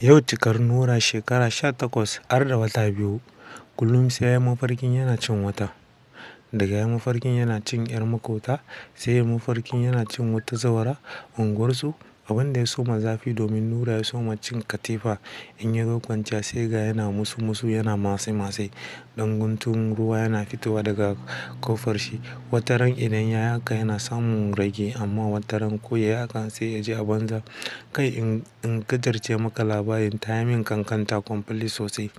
Yau cikar Nura shekara 18 har da wata 2. Kullum sai ya yi mafarkin yana cin wata. Daga ya mafarkin yana cin 'yar makota, sai ya mafarkin yana cin wata zawara unguwarsu. Abin da ya soma zafi domin Nura ya soma cin katifa in ya zo kwanciya sai ga yana musu musu yana mase mase. Ɗan guntun ruwa yana fitowa daga ƙofar shi. Wataran idan ya yi haka yana samun rage amma wataran ko ya yi haka sai ya ji a banza. Kai in gajarce maka labarin ta yi min kankanta complete sosai.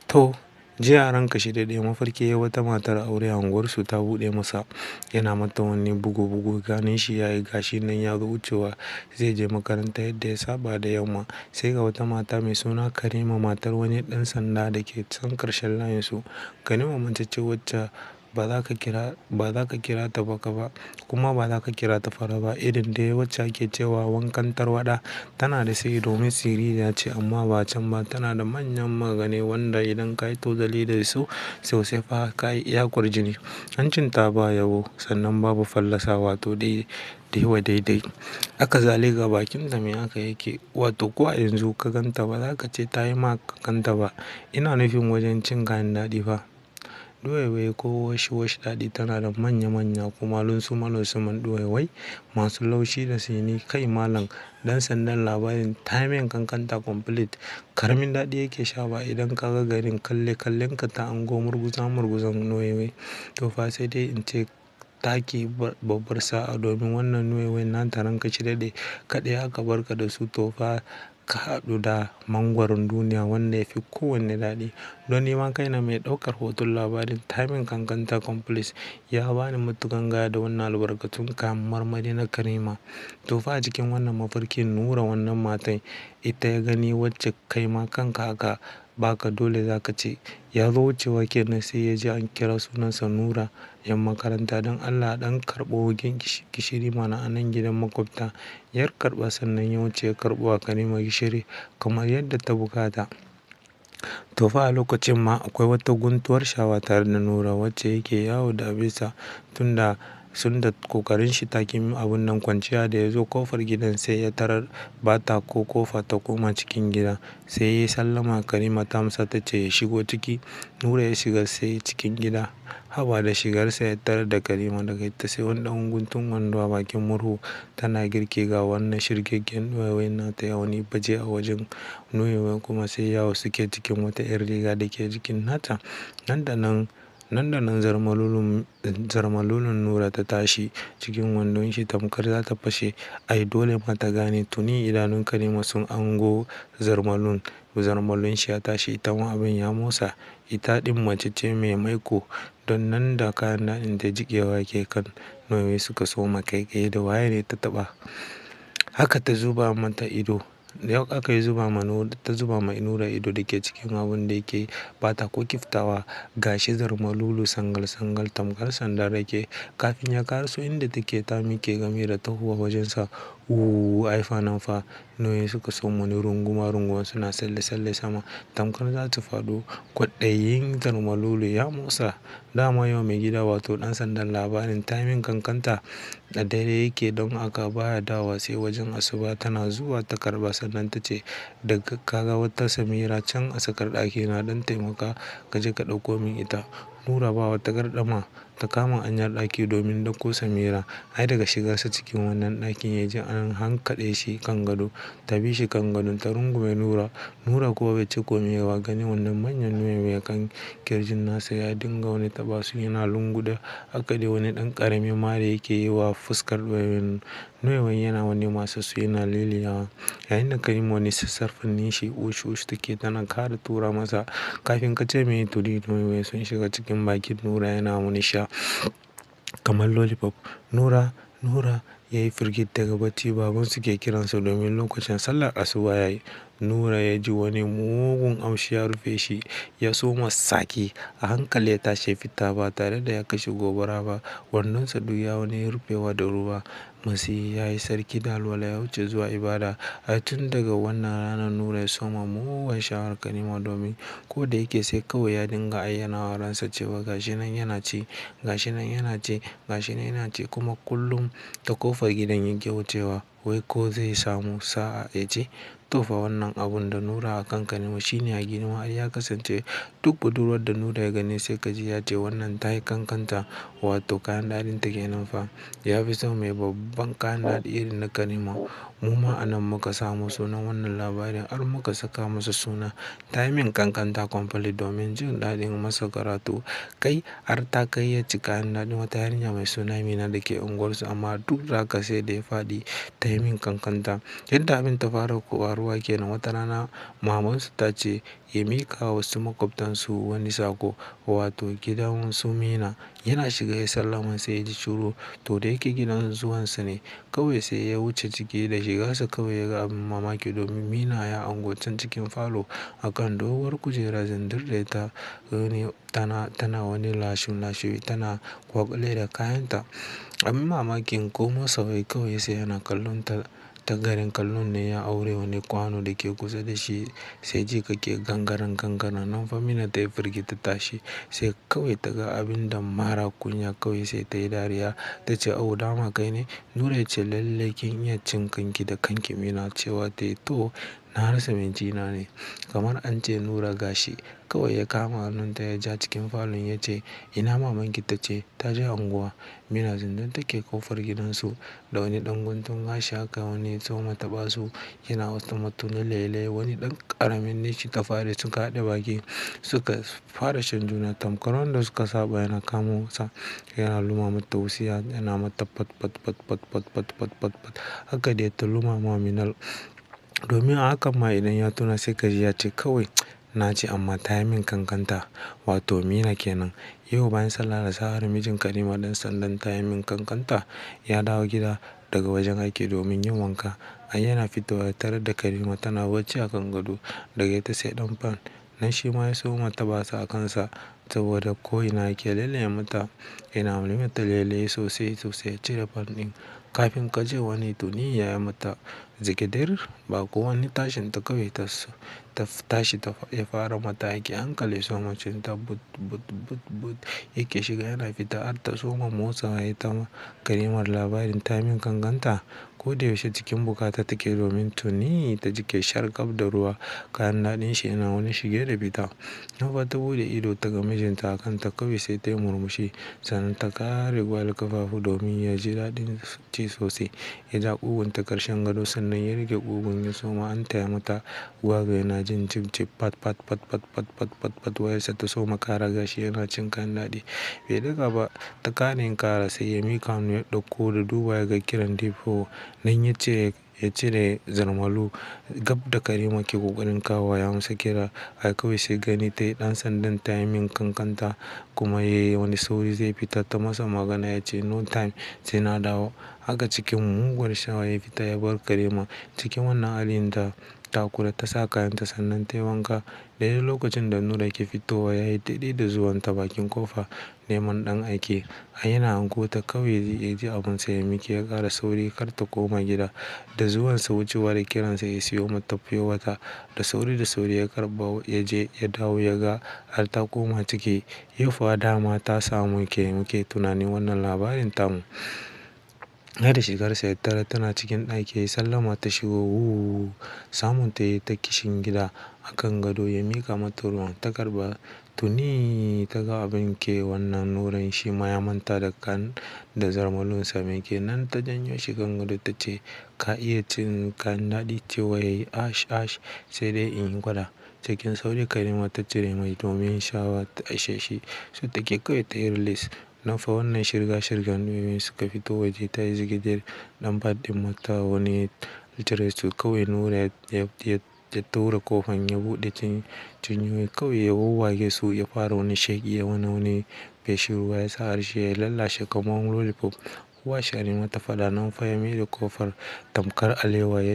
To, jiya ranka shi daɗe mafarki yayi wata matar aure a unguwarsu ta buɗe masa. Yana mata wani bugu bugu ganin shi yayi gashi nan ya zo wucewa zai je makaranta yadda ya saba da yamma. Sai ga wata mata mai suna Karima matar wani ɗan sanda da ke can ƙarshen layinsu. Karima mace ce wacce ba za ka kira, ba za ka kira ta baƙa ba kuma ba za ka kira ta fara ba. Irin dai wacce ake cewa wankan tarwaɗa. Tana da tsayi domin siririya ce amma ba can ba. Tana da manyan magane wanda idan ka yi tozali da su sosai fa ka yi iya kwarjini. Hancin ta ba yabo sannan babu fallasa wato dai dai wa dai dai. Haka zalika bakin ta me haka yake wato ko a yanzu ka gan ta ba za ka ce ta yi ma kankanta ba. Ina nufin wajen cin kayan daɗi fa. Ɗuwaiwai ko wash wash daɗi tana da manya manya kuma lunsuma lunsuman ɗuwaiwai masu laushi da tsini. Kai malam ɗan sandan labarin ta yi min kankanta complete. Karamin daɗi yake sha ba idan ka ga garin kalle kallen ka ta ango murguza murguzan ɗuwaiwai. To fa sai dai in ce taki babbar sa'a domin wannan ɗuwaiwai na ta ranka shi daɗe kaɗai aka barka da su to fa ka haɗu da mangwaron duniya wanda yafi kowanne daɗi. Don nima kaina mai ɗaukar hoton labarin ta yi min kankanta complete ya bani matuƙan gaya da wannan albarkatun kayan marmari na Karima. To fa a cikin wannan mafarkin Nura wannan matan ita ya gani wacce kai ma kanka aka ba ka dole za ka ce. Ya zo wucewa kenan sai ya ji an kira sunansa Nura 'yan makaranta don Allah ɗan karɓo gishiri mana a nan gidan maƙwabta. Yar karɓa sannan ya wuce ya karɓo wa Karima gishiri kamar yadda ta buƙata. To fa a lokacin ma akwai wata guntuwar shawa tare da Nura wacce yake yawo da abisa tunda sun da ƙoƙarin shi takin abun nan kwanciya da ya zo ƙofar gidan sai ya tarar bata ko ƙofa ta koma cikin gida. Sai ya yi sallama Karima ta amsa ta ce ya shigo ciki. Nura ya shiga sai cikin gida. Haba da shigarsa ya tarar da Karima daga ita sai wani ɗan guntun wando a bakin murhu tana girki ga wannan shirgegen ɗuwaiwai nata ya wani baje a wajen ɗuwaiwai kuma sai yawo suke cikin wata 'yar riga da ke jikin nata. Nan da nan, nan da nan zarmalolin, zarmalolin Nura ta tashi cikin wandon shi tamkar za ta fashe. Ai dole ma ta gane tuni idanun Karima sun ango zarmalon. Zarmalon shi ya tashi ita ma abin ya motsa. Ita ɗin mace ce mai maiƙo don nan da kayan daɗin ta jiƙewa yake kan ɗuwaiwai suka soma ƙaiƙayi da waye ne ta taɓa. Haka ta zuba mata ido. Yau aka yi zuba ma Nura, ta zuba ma Nura ido da ke cikin abun da yake bata ko kiftawa. Gashi zarmalulu sangal sangal tamkar sandar rake. Kafin ya ƙaraso inda take ta miƙe gami da tahowa wajensa. Uuuu ai fa nan fa ɗuwaiwai suka soma wani runguma runguma suna tsalle tsalle sama tamkar za su faɗo. Kwaɗayin zarmalulu ya motsa. Dama yau maigida wato ɗan sandan labarin ta yi min kankanta da dare yake don aka baya dawowa sai wajen asuba tana zuwa ta karɓa sannan ta ce daga ka ga wata Samira can a tsakar ɗakina don taimaka ka je ka ɗauko min ita. Nura ba wata gardama ta kama hanyar ɗaki domin ɗauko Samira. Ai daga shigarsa cikin wannan ɗakin ya ji an hankaɗe shi kan gado. Ta bi shi kan gadon ta rungume Nura. Nura kuwa bai ce kome ba ganin wannan manyan ɗuwaiwai kan ƙirjin nasa ya dinga wani taɓa su yana lunguɗa. Haka dai wani ɗan ƙaramin mari yake yi wa fuskar ɗuwaiwan. Ɗuwaiwai yana wani masasu yana liliyawa. Yayinda Karima wani sassarfan nishi ush ush take tana ƙara tura masa. Kafin ka ce mai tuni ɗuwaiwai sun shiga cikin bakin Nura yana wani sha kamar lollipop. Nura, Nura ya yi firgit daga bacci babansu ke kiransa domin lokacin sallar asuba ya yi. Nura ya ji wani mugun haushi ya rufe shi ya soma saki. A hankali ya tashi ya fita ba tare da ya kashe gobara ba. Wandonsa duk ya wani rufewa da ruwa. Matsi ya yi sarki da alwala ya wuce zuwa ibada. Ai tun daga wannan rana Nura ya soma mugun sha'awar Karima domin ko da yake sai kawai ya dinga ayyana wa ransa cewa gashi nan yana ci, gashi nan yana ci, gashi nan yana ci kuma kullum ta ƙofar gidan yake wucewa wai ko zai samu sa'a ya ci. To fa wannan abun da Nura a kan Karima shine a girma har ya kasance duk budurwar da Nura ya gani sai ka ji ya ce wannan ta yi kankanta, wato kayan daɗin take nan fa. Ya fi son mai babban kayan daɗi irin na Karima. Mu ma a nan muka samu sunan wannan labarin har muka saka masa suna Ta yi min kankanta complete domin jin daɗin masa karatu. Kai har ta kai ya ci kayan daɗin wata yarinya mai suna Mina da ke unguwarsu, amma duk da haka sai da ya faɗi ta yi min kankanta. Yadda abin ta fara faruwa kenan, wata rana mamansu ta ce ya miƙa wa wasu maƙwabtansu wani sako, wato gidan su Mina. Yana shiga ya sallama sai ya ji shiru. To da yake gidan zuwansa ne, kawai sai ya wuce ciki da shigarsa kawai ya ga abin mamaki domin Mina ya hango can cikin falo a kan doguwar kujera zindir da ita wani tana wani lashin lashe tana kwaɓale da kayanta. Abin mamakin ko motsawa kawai sai yana kallon ta, ta garin kallon ne ya aure wani kwano da ke kusa da shi sai ji kake gangaren gangaren. Nan fa Mina ta yi firgita ta tashi sai kawai ta ga abin da mara kunya kawai sai ta yi dariya. Ta ce, "Au dama kai ne?" Nura ya ce, "Lallai kin iya cin kanki da kanki Mina." Cewa tayi to na rasa mai jina ne. Kamar an ce Nura gashi. Kawai ya kama hannunta ya ja cikin falon ya ce, "Ina mamanki?" Ta ce, "Ta je unguwa." Mina zindir take ƙofar gidansu da wani ɗan guntun gashi haka wani soma taɓa su yana wasu matuni lele wani ɗan ƙaramin nishi ta fari suka haɗe baki suka fara shan juna. Tamkar wanda suka saba yana kamo sa yana luma mata wutsiya yana mata pat pat pat pat pat pat pat pat pat. Haka dai ta luma ma Minal. Domin a haka ma idan ya tuna sai ka ji ya ce kawai na ce amma ta yi min kankanta, wato Mina kenan. Yau bayan sallah azahar mijin Karima ɗan sandan ta yi min kankanta ya dawo gida daga wajen aiki domin yin wanka. Ai yana fitowa ya tarar da Karima tana bacci a kan gado daga ita sai ɗan fan. Nan shi ma ya soma taɓa sa a kansa saboda ko ina yake lele mata. Yana mata lele sosai sosai ya cire fan ɗin. Kafin ka ce wani tuni ya yi mata zigidir ba ko wani tashin ta kawai ta tashi ta ya fara mata aiki. Hankali soma cin ta but but but but yake shiga yana fita har ta soma motsawa ita ma Karimar labarin ta yi min kankanta. Ko da yaushe cikin bukata take domin tuni ta jike sharkaf da ruwa kayan daɗin shi yana wani shige da fita. Nan fa ta buɗe ido ta ga mijinta a kanta kawai sai ta yi murmushi sannan ta ƙara gwale ƙafafu domin ya ji daɗin ci sosai. Ya ja ƙugunta ƙarshen gado sannan ya riƙe ƙugun ya soma antaya mata waga yana jin jib jib pat pat pat pat pat pat pat pat wayarsa ta soma ƙara gashi yana cin kayan daɗi. Bai ɗaga ba ta ƙara yin ƙara sai ya miƙa hannu ya ɗauko da duba ya ga kiran DPO. Nan ya cire, ya cire zarmalu gab da Karima ke ƙoƙarin kawowa ya amsa kira. Ai kawai sai gani tayi ɗan sandan ta yi min kankanta kuma yayi wani sauri zai fita ta masa magana ya ce no time sai na dawo. Haka cikin muguwar shawa ya fita ya bar Karima cikin wannan halin da takura ta sa kayanta sannan ta yi wanka. Daidai lokacin da Nura ke fitowa ya yi daidai da zuwan ta bakin ƙofa neman ɗan aike. Ai yana hango ta kawai ya ji abunsa ya miƙe ya ƙara sauri kar ta koma gida. Da zuwansa wucewa da kiransa ya siyo mata fiyo wata da sauri da sauri ya karɓa ya je ya dawo ya ga har ta koma ciki. Yau fa dama ta samu ke muke tunanin wannan labarin tamu. Har da shigarsa ya tarar tana cikin ɗaki yayi sallama ta shigo wuuu. Samun ta yi ta kishin gida a kan gado ya miƙa mata ruwan ta karɓa. Tuni ta ga abin ke wannan Nuran shi ma ya manta da kan da zarmalunsa me ke nan ta janyo shi kan gado ta ce ka iya cin kayan daɗi cewa yayi ash ash sai dai in yi gwada. Cikin sauri Karima ta cire mai domin shawa ta ishe shi. So take kawai ta yi release. Nan fa wannan shirga shirgan ne suka fito waje ta yi zigidir ɗan pad ɗin mata wani cire su kawai Nura ya, ya, ya tura ƙofan ya buɗe cinyoyi kawai ya wawwage su ya fara wani sheƙi ya wani wani feshi ruwa ya sa harshe ya lallashe kamar lollipop. Washe Karima ta faɗa nan fa ya maida ƙofar tamkar alewa ya.